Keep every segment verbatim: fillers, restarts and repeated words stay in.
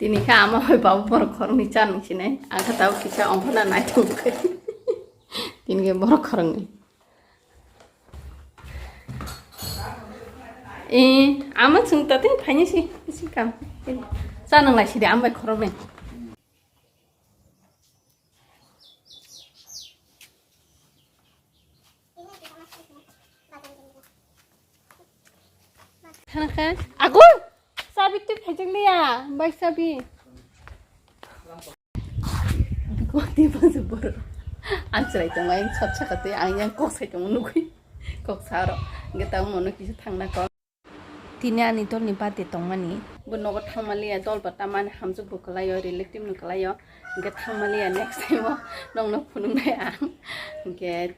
Tini khe ama bai baba borok khoroknwi chan wngsinai. Ang khe tabuk kisa ongkhorna naithok khe. Tini khe borok khoroknwi. Eh, ama chwng ta tei phaini si, si kam. Cha nang lai sidi ama bai khoroknwi. Thana kha. Ago! Sabi twi phaijak liya, bai sabi. Biko twi phaijak boro. Ang chwrai tongmai, ang sat saka twi, ang yang kok sai tongma nugui. Kok sa oro. Hingke tamo mono kisa thangna kok. Tini ani dolni birthday tongmani. Bo nogo thangmaliya, dol bo tamani hamjwk bo kwlaio, relative no kwlaio. Hingke thangmaliya next time o nongno phunuknai ang. Hingke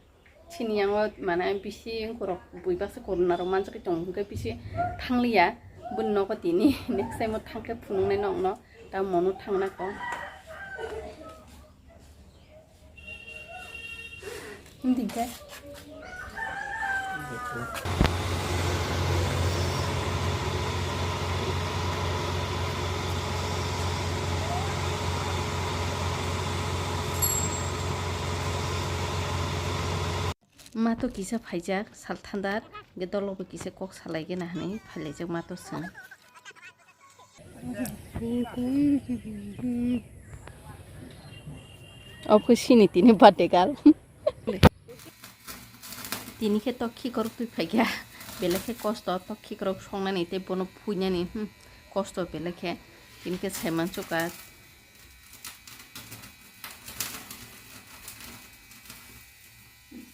chini yango mane bisi wngkorok bui baksa corona rok manjagwi tongo, hingke bisi thangliya. Boni nogo tini next time o thangkhe phunuknai nongno, ta mono thangna kok. Hindi khe. Mato kisa phaijak sal thandar, hingke dolo bo kisa kok salai gana hinui phailaijak mato chwng. Obo khe sini tini birthday girl. Tini khe tok khikorok twi phaikha, belai khe kosto tok khikorok songnani tei bono phuinani, hmm, kosto belai khe. Tini khe saiman chuka.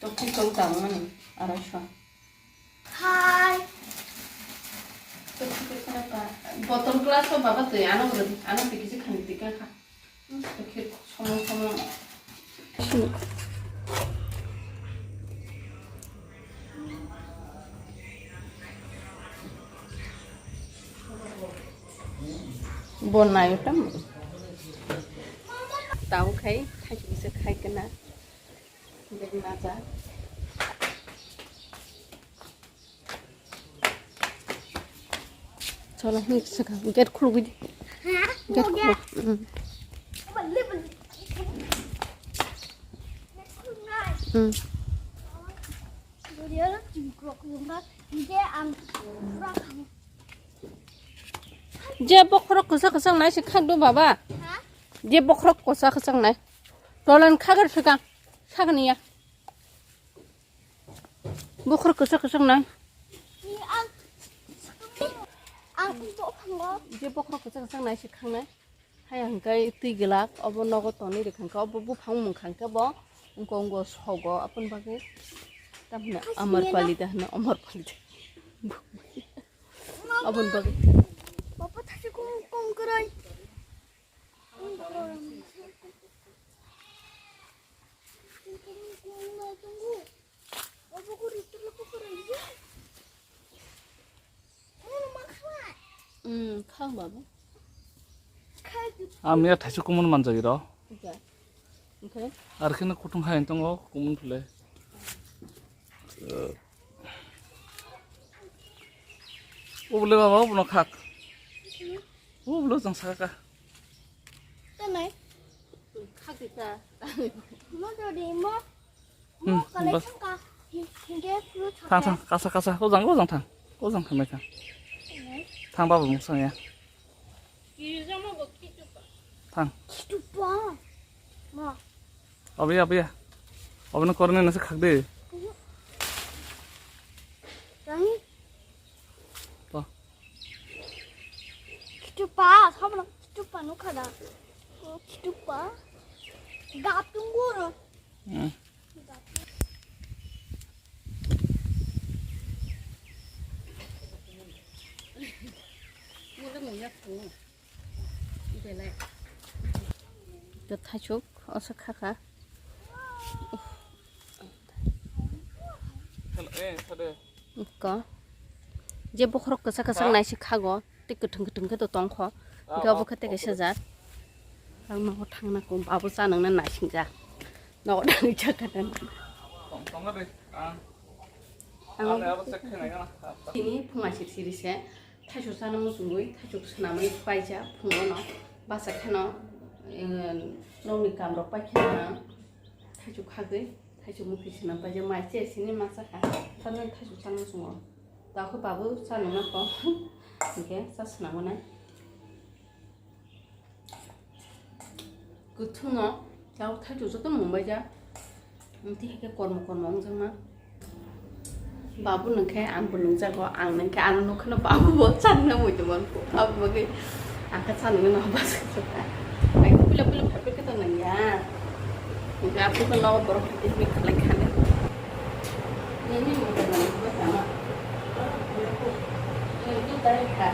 Tok khikorok tangmani araisho. Hi. Botol glass o baba twi ano rwdi, ano twi kisa khani twi kha. Twi khe somong somong. Bo nayo tam. Tau khai, khai kisa khai kana. Bek naja. Cholo, hmm, saka, gate khulugwi di. Ha? Gate khuluk. Hmm. Hmm. Je bokhorok kwchak kwchak nai se khak do baba. Ha? Je bokhorok kwchak kwchak nai. Tolan khagar swkang. Sakni ya. Bokhorok kwchak kwchak nai. Ang, ang bo phango. Je bokhorok kwchak kwchak nai se khangnai. Hai hwnkhe twi glak obo nogo tonwi rwkha hwnkhe obo buphang mung kha hwnkhe bo wngko wngko sogo aboni bagwi. Tamni amar pali da hwno, amar pali da. Aboni bagwi. Baba thasi kong kong kwrwi. Hmm, khang baba. Ang ya thaisuk kumun manjagwi rw. Oke. Oke. Ar kheno kutung hai tongo kumun phule. Ubule baba, ubuno khak. Ubulo jang saka. Tanai. Khak di ta. Mo do di mo. Hmm, bas. Thang, thang, kasa, kasa, ojang, ojang thang. Ojang thang, thang. Thang, baba, mung sang ya. Thang. Obo ya, obo ya. Obo no korne nasi khak de. To. Kitupa, sabra kitupa nukha da. O kitupa. Gap tunggu ro. Hmm. To thaichuk, osa khakha. Ko. Je bokhorok kwchak kwchak naisik khago, tei kwthwng kwthwng khe to tongkho. Hwnkhe obo khe tei kaisa jat. Ang nogo thangna kung, abo cha nangna naising jak. Nogo thangwi chakha dan. Ang tini phunga sir siri se thaichuk chana muchungwi thaichuk swnamwi paisa phungo no. Basa kheno, eh, nokni kamrok pai kheno thaichuk khagwi, thaichuk mukhi swnam paijak, mai che sini masa kha, tamo thaichuk changma sungo. Takho babu chanungna kho, hinkhe cha swnamgwnai. Kwthwngno tabuk thaichuk joto mungbaijak. Tei hai khe kormo kormo wngjakma. Babu nungkhe angbo nungjago, ang nungkhe ano nukkhano babu bo changna muitu mankho. Abo bagwi ang khe chanungwi no bwsajak kha. Ai puila puila phaiphai khe to nangya. Hwnkhe aphuru khe nogo borok hai tei hinwi khlai kha nai. Nini muitu mankho tama. Nini tei kha.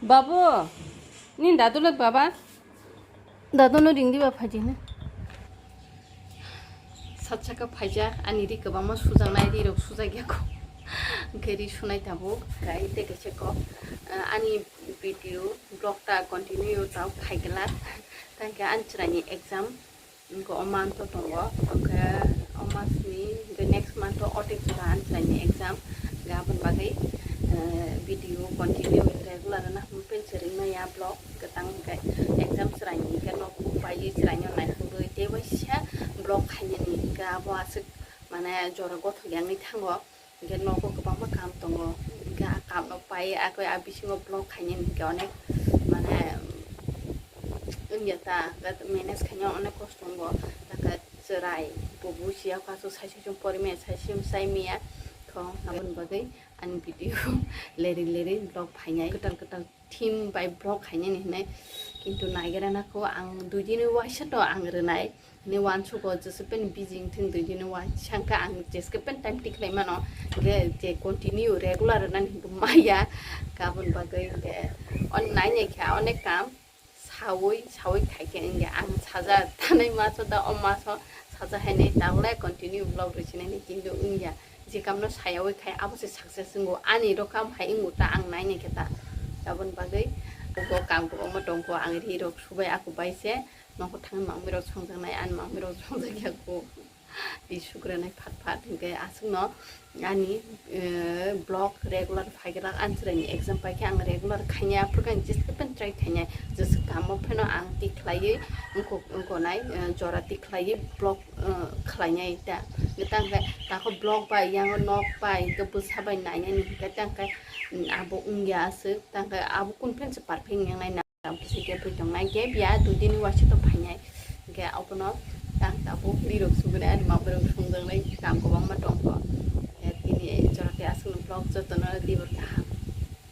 Babu, ni dadu le baba? Dadu no ring diba phaidi na. Satsaka phaijak, ani ri kwbangma sujaknai, ri rok sujak ya kho. Hwnkhe ri sunai tabuk, kai tei kaisa kok, ah, ani video vlog ta continue ta phai glak. Tangkhe ani chwraini exam. Hwnkhe o month o tongo, hwnkhe o month ni, hwnkhe next month o otek jora ani chwraini exam, hwnkhe aboni bagwi, eh, video continue regular wngna hwnwi pen se ringmaya vlog, hwnkhe tang hwnkhe exam chwraini hwnkhe nok baiwi chwraino naikhogwi tei waisa vlog khainani, hwnkhe abo aswk mane jora gothok ya wngwi thango. Hwnkhe nogo kwbangma kam tongo, hwnkhe a kamno pai, akhe a bisingo vlog khainani hwnkhe onek, mane, wngya ta, manage khaina onek kosto wngo, takhe chwrai bo bujiya, kasu sai sai chwng pori maya, sai sai chwng chai maya, kho aboni bagwi ani video leri leri vlog phainai, kwtal kwtal theme bai vlog khainani hinwi, kintu naigerana kho ang dui dini waisa to ang rwnai hinwi uansugo, jesa pen busy wngthung dui dini waisa hwnkhe ang jeske pen time tikhlai mano, hwnkhe je continue regular rwnani hwnkhe maya, aboni bagwi hwnkhe o nainai khe onek kam saui saui khaikhe hwnkhe ang saja tanai maso da o maso saja hainai tabole continue vlog rwsinani kintu wngya. Je kamno sayaui khai abo se success wngo, ani rokam hai wngo ta ang nainai khe ta. Aboni bagwi bo kam kwbangma tongkho, ang ri rok subai ako bai se nokho thangwi mangmi rok songjaknai, ani mangmi rok songjak ya kho. Tei sukranai phat phat hwnkhe aswkno ani, eh, vlog regular phaiglak, ani chwraini exam paikhe ang regular khainai, aphuru khe ang jeske pen try khainai, jeswk kamo pheno ang tikhlaiwi wngkok wngkonai, eh, jora tikhlaiwi vlog eh, khlainai ta. Tangkhe takho vlog bai, yang nok bai, hwnkhe bwsa bai nainani hwnkhe tangkhe, mm, abo wngya aswk. Tangkhe abo kun phen se perfect wngnai na, tang bwsai khe phui tongnai, gap ya, dui dini waisa to phainai. Hwnkhe abono tang tabuk rirok sugwi nai, ani mama rok songjaknai, kam kwbangma tongkho. Hwnkhe tini jora khe aswkno vlog jotono tibur kaham.